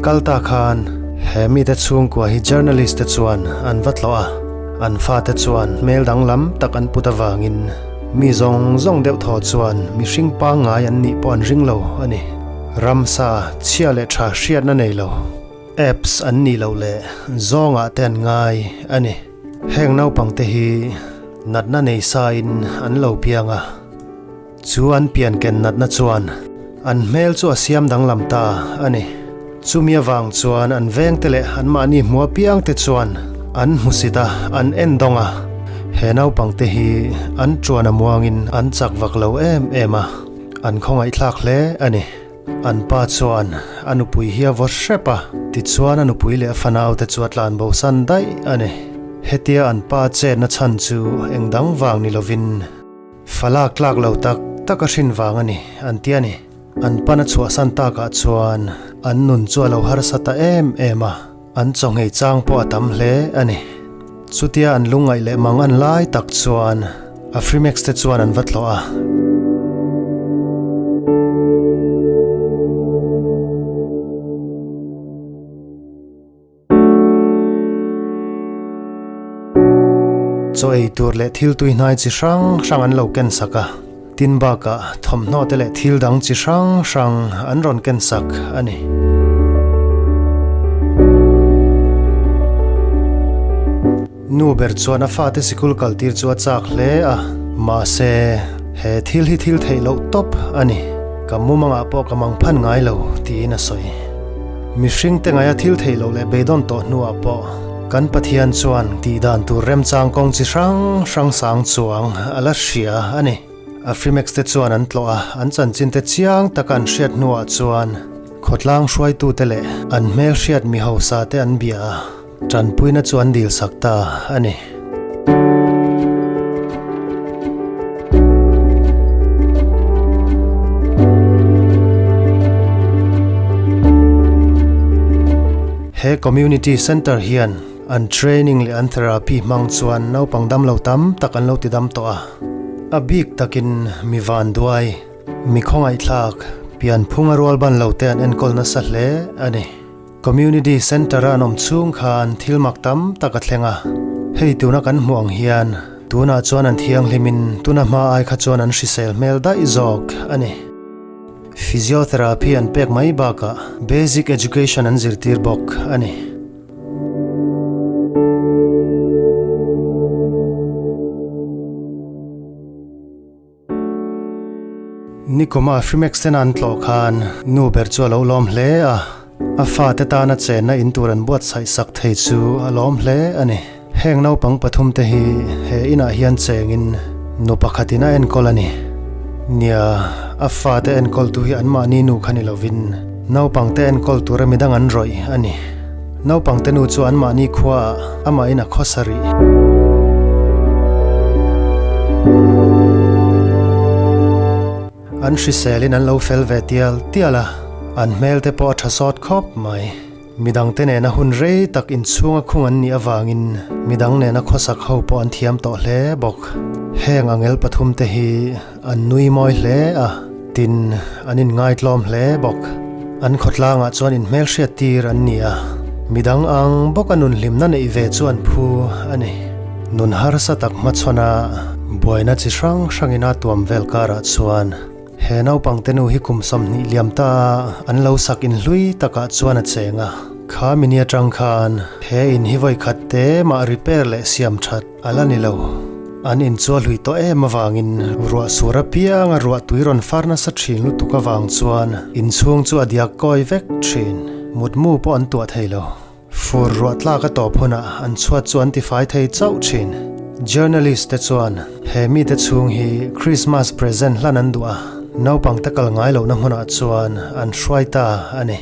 kalta khan he mite chhungkua hi journalist te chuan an va tlawh a, an fate chuan hmel danglam tak an put avangin mi zawng zawng deuh thaw chuan mihring pangngai an nih pawh an ring lo a ni. Ramsa chhia leh tha hriatna nei lo apps an nih loh leh zawngah te an ngai a ni. Heng naupangte hi natna nei sain an lo piang a. Chu an pian ken natna chuan an hmel chu a siam danglam ta a ni. Chumi avang chuan an vengte leh anmahni hmu apiangte chuan an hmusit a, an en dawng a. He naupangte hi an tuan a muangin an chak vak lo em em a, an khawngaihthlak hle a ni. An pa chuan a nupui hi a vaw hrep a, tichuan a nupui leh a fanaute chu a tlanbosan daih a ni. Hetia an pa chetna chhan chu engdang vang ni lovin, Falak tlak lo tak tak a hrin vang a ni, an ti a ni. An pan a chhuahsan takah chuan an nun chu a lo harsa ta em em a, an chawnghei chang pawh a tam hle a ni. Chutia an lungngaih leh mang an lai tak chuan Afrimex te chuan an va tlawh a. Chaw ei tur leh thil tui hnai chi hrang hrang an lo ken sak a, tin bakah thawmhnaw te leh thil dang chi hrang hrang an rawn ken sak a ni. Nu ber chuan a fate sikul kal tir chu a chak hle a, mahse he thil hi thil theih loh tawp a ni, ka mumangah pawh ka mang phan ngai lo tiin a sawi. Mihring te ngaia thil theih loh leh beidawn tawh hnuah pawh kan Pathian chuan tih dan tur remchang kawng chi hrang hrang sang chuang a la hria a ni. Afrimex te chuan an tlawh a, an chanchin te chiang taka an hriat hnuah chuan khawtlang hruaitute leh an hmelhriat mi hausa te an bia a, tanpuina chu an dilsak ta a ni. He Community Centre hian an training leh an therapy hmang chuan naupang damlo tam tak an lo ti dam tawh a. A bik takin mi vanduai, mi khawngaihthlak, pianphunga rualban lo te an enkawl nasa hle a ni. Community Centre-a an awm chhung khan thil mak tam tak a thleng a, hei tuna kan hmuh ang hian tunah chuan an thianghlimin tuna hma ai kha chuan an hrisel hmel daih zawk a ni. Physiotherapy an pek mai bakah basic education an zirtir bawk a ni. Nikuma Afrimex ten an tlawh khan nu ber chu a lo lawm hle a, a fate tana chenna in tur an buatsaih sak thei chu a lawm hle a ni. Heng naupang pathum te hi he inah hian chengin nu pakhatin a enkawl a ni. Nia, a fate enkawltu hi anmahni nu kha ni lovin naupangte enkawl tura midang an rawih a ni. Naupangte nu chu anmahni khuaah amahin a khawsa rih. An hriselin an lo fel ve tial tial a, an hmelte pawh a tha sawt khawp mai. Midangte nena hun rei tak inchhunga khung an nih avangin midang nena khawsak ho pawh an thiam tawh hle bawk. Heng angel pathumte hi An nui mawi hle a, tin, an inngaitlawm hle bawk. An khawtlangah chuan inhmelhriat tir an ni a, midang ang bawka nun hlimna neih ve chu an phu a ni. Nun harsa tak hmachhawn a, buaina chi hrang hrangin a tuam vel karah chuan he naupangte nu hi kum 20 liam ta an lo sak inhlui takah chuan a cheng a. Kha mini atang khan he in hi vawi khat te mah repair leh siam that A la ni lo. An inchua hlui tawh em avangin ruah sur apianga ruah tui rawn far nasa thin lutuk avang chuan inchhung chu a diak kawi vek thin. Mutmu pawh an tuah thei lo. Fur ruah tlak a tawp hunah an chhuat chu an tifai thei chauh thin. Journalist te chuan he mite chhung hi Christmas present hlan an duh a, naupang te kal ngai lohna hmunah chuan an hruai ta a ni.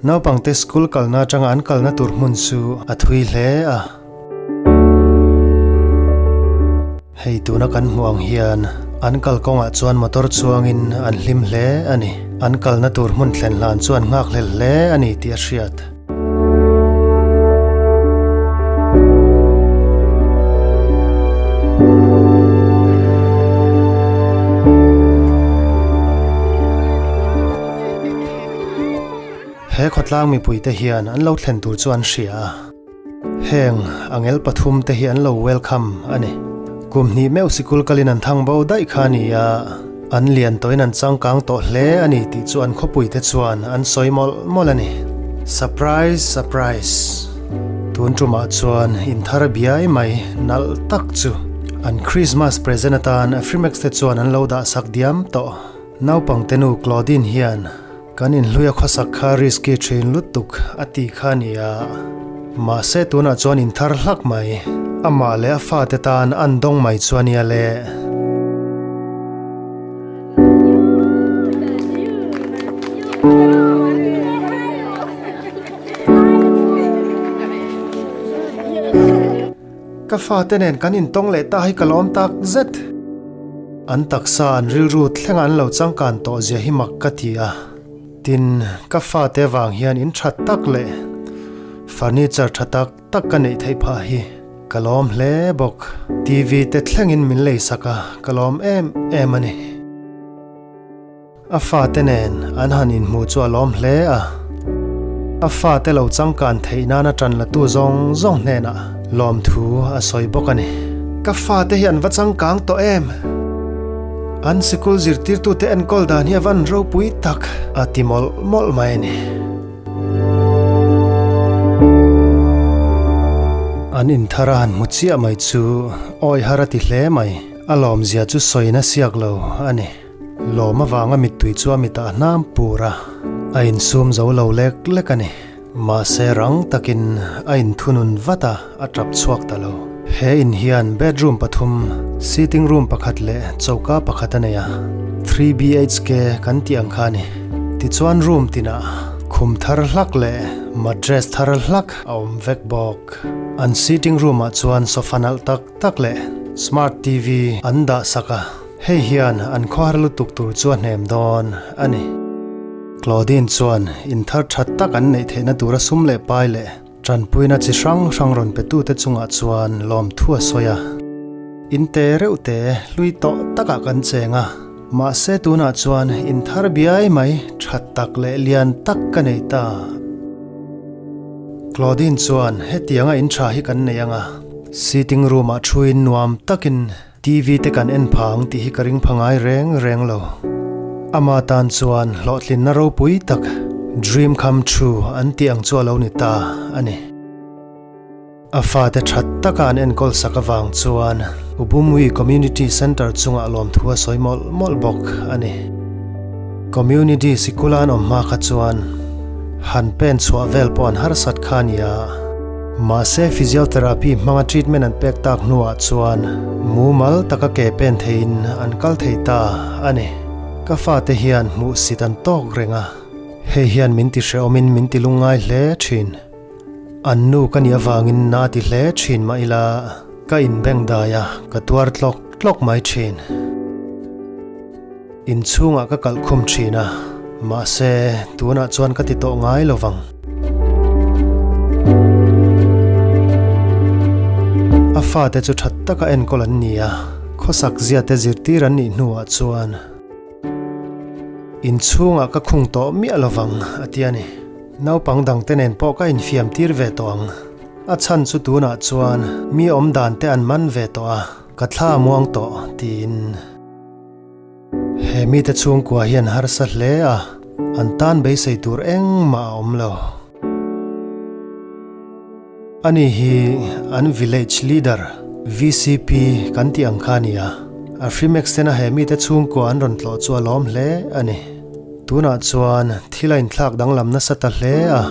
Naupangte school kalna atanga an kalna tur hmun chu a thui hle a. Hei tuna kan hmuh ang hian an kalkawngah chuan motor chuangin an hlim hle a ni. An kalna tur hmun thlen hlan chu an nghakhlel hle a ni tih a hriat. He khawtlang mipuite hian an lo thlen tur chu an hria a. Heng angel pathumte hi an lo welcome a ni. Kum hnih meuh sikul kalin an thang bo daih kha a ni a, an lian tawhin an changkang tawh hle a ni tih chu an khawpuite chuan an sawi mawlh mawlh a ni. Surprise surprise! Tun tumah chuan inthar biai mai nalh tak chu an Christmas present atan Afrimax te chuan an lo dahsak diam tawh. Naupangte nu Claudine hian Kan inhluia khawsak kha risky thin lutuk a ti kha a ni a, mahse tunah chuan inthar hlak mai. Amah leh a fate tan an dawng mai chu a nia le. Ka fate nen kan intawng leh ta hi ka lawm tak zet. An taksa an rilru thlenga an lo changkan tawh zia hi mak ka ti a. Tin, ka fate avang hian in tha tak leh furniture tha tak tak ka neih theih phah hi ka lawm hle bawk. TV te thlengin min lei sak a, ka lawm em em a ni. A fate nen an han inhmuh chu a lawm hle a. A fate lo changkan theih nana tan latu zawng zawng hnenah lawmthu a sawi bawk a ni. Ka fate hi an va changkang tawh em? An sikul zirtirtute enkawl dan hi a van ropui tak a ti mawlh mawlh mai a ni. An inthar a han hmu chiah mai chu awi har a ti hle mai. A lawmzia chu sawina siak lo a ni. Lawm avanga mittui chu a mitah hnam pur a, a insum zo lo lek lek a ni. Mahse rang takin a inthunun vat a, a tap chhuak ta lo. He in hian bedroom pathum, sitting room pakhat leh choka pakhat a nei a, 3BHK kan tih ang kha a ni. Tichuan room tinah khum thar hlak leh mattress thar hlak a awm vek bawk. An sitting room ah chuan sofa nalh tak tak leh smart TV an dah sak a. Hei hian an khawhar lutuk tur chu a hnem dawn a ni. Claudine chuan inthar tha tak an neih theihna tura sum leh pai leh tanpuina chi hrang hrang rawn petute chungah chuan lawmthu a sawi a. In te reuh te hlui tawh takah kan cheng a, mahse tunah chuan inthar biai mai tha tak leh lian tak ka nei ta. Claudine chuan hetianga in tha hi kan nei ang a, sitting room-ah thuin nuam takin TV te kan en phang tih hi ka ring pha ngai reng reng lo. Ama tan chuan hlawhtlinna ropui tak, dream come true an tih ang chu a lo ni ta a ni. A fate that taka an enkawl sak avang chuan Ubumwi Community Centre chungah lawmthu a sawi mawlh mawlh bawk a ni. Community sikula an awm hma kha chuan han pen chhuah vel pawh an harsat kha a ni a. Mahse physiotherapy hmanga treatment an pek tak hnuah chuan mumal taka ke pen theiin an kal thei ta a ni. Ka fate hian hmuhsit an tawk reng a, hei hian min ti hrehawmin min ti lungngai hle thin. An nu ka nih avangin na ti hle thin mah ila ka inbengdai a, ka tuar tlawk tlawk mai thin. Inchhungah ka kalh khum thin a, mahse tunah chuan ka ti tawh ngai lo vang. A fate chu that taka enkawl an ni a, khawsak ziate zirtir an nih hnuah chuan inchhungah ka khung tawh miah lo vang a ti a ni. Naupang dangte nen pawh ka infiam tir ve tawh ang. A chhan chu tunah chuan mi awmdan te an man ve tawh a, ka thla a muang tawh tiin. He mite chhungkua hian harsa hle a, an tan beisei tur engmah a awm lo. Ani hi an village leader, VCP, kan tih ang kha a ni a, Afrimex tena he mite chhungkua an rawn tlawh chu a lawm hle a ni. Tunah chuan thil a inthlak danglam nasa ta hle a,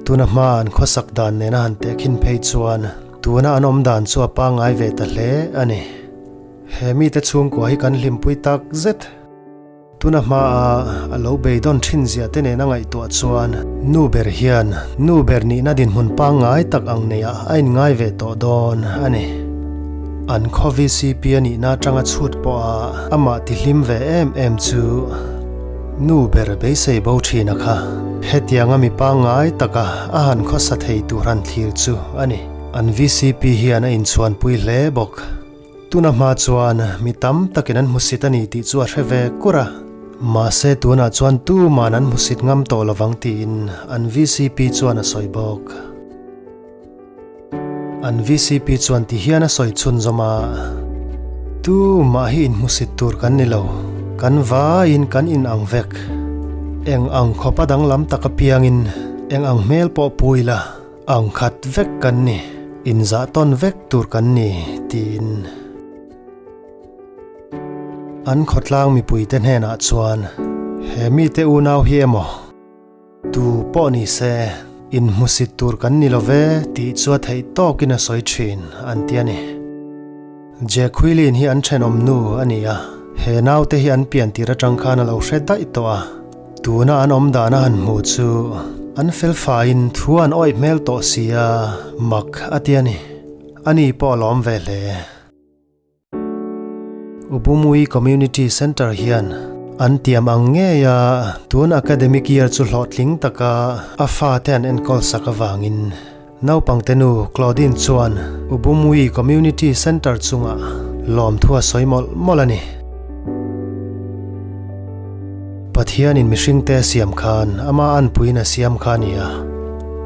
tuna hma an khawsak dan nena han tehkhin phei chuan tuna an awm dan chu a pangngai ve ta hle a ni. He mite chhungkua hi kan hlimpui tak zet. Tuna hmaa a lo beidawn thin zia te nena ngaihtuah chuan nu ber hian nu ber nihna dinhmun pangngai tak ang neiah a inngai ve tawh dawn a ni. An khaw VCP a nihna atanga chhut pawha amah tihlim ve em em chu nu ber beisei bo thina kha hetianga mi pangngai taka a han khawsa thei tur han thlir chu a ni. An VCP hian a inchhuanpui hle bawk. Tuna hma chuan mi tam takin an hmusit a ni tih chu a hre ve kur a. Mahse tunah chuan tuman an hmusit ngam tawh lovang tiin an vcp chuan a sawi bawk. An vcp chuan ti hian a sawi chhunzawm a, Tumah hi inhmusit tur kan ni lo, kan vaiin kan inang vek. Eng ang khawpa danglam tak apiangin eng ang hmel pawh pu ila ang khat vek kan ni, inzah tawn vek tur kan ni, tiin. An khawtlang mipuite hnenah chuan, He mite unau hi emaw? Tu pawh ni se, inhmusit tur kan ni lo ve tih chu a theih tawkin a sawi thin, an ti a ni. Jacqueline hi an thenawm nu a ni a, he naute hi an pian tir atang khan a lo hre daih tawh a. Tuna an awm dan a han hmuh chu an felfaiin thu an awih hmel tawh si a, mak a ti a ni. Ani pawh a lawm ve hle. Ubumui Community Centre hian an tiam ang ngei a, tun academic year chu hlawhtling taka a fate an enkawl sak avangin naupangte nu Claudine chuan Ubumui Community Centre chungah lawmthu a sawi mawlh mawlh a ni. Pathianin mihringte a siam khan ama anpuiin a siam kha a ni a,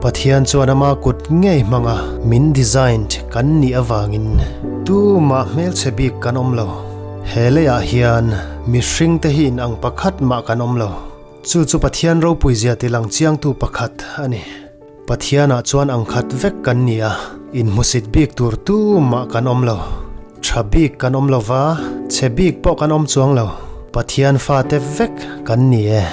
Pathian chuan ama kut ngei hmanga min designed kan nih avangin tumah hmelchhe bik kan awm lo. He leiah hian mihringte hi inang pakhat mah kan awm lo. Chu chu Pathian ropuizia tilang chiangtu pakhat a ni. Pathianah chuan angkhat vek kan ni a, inhmusit bik tur tumah kan awm lo. Tha bik kan awm lo va, chhe bik pawh kan awm chuang lo. Pathian fate vek kan ni e.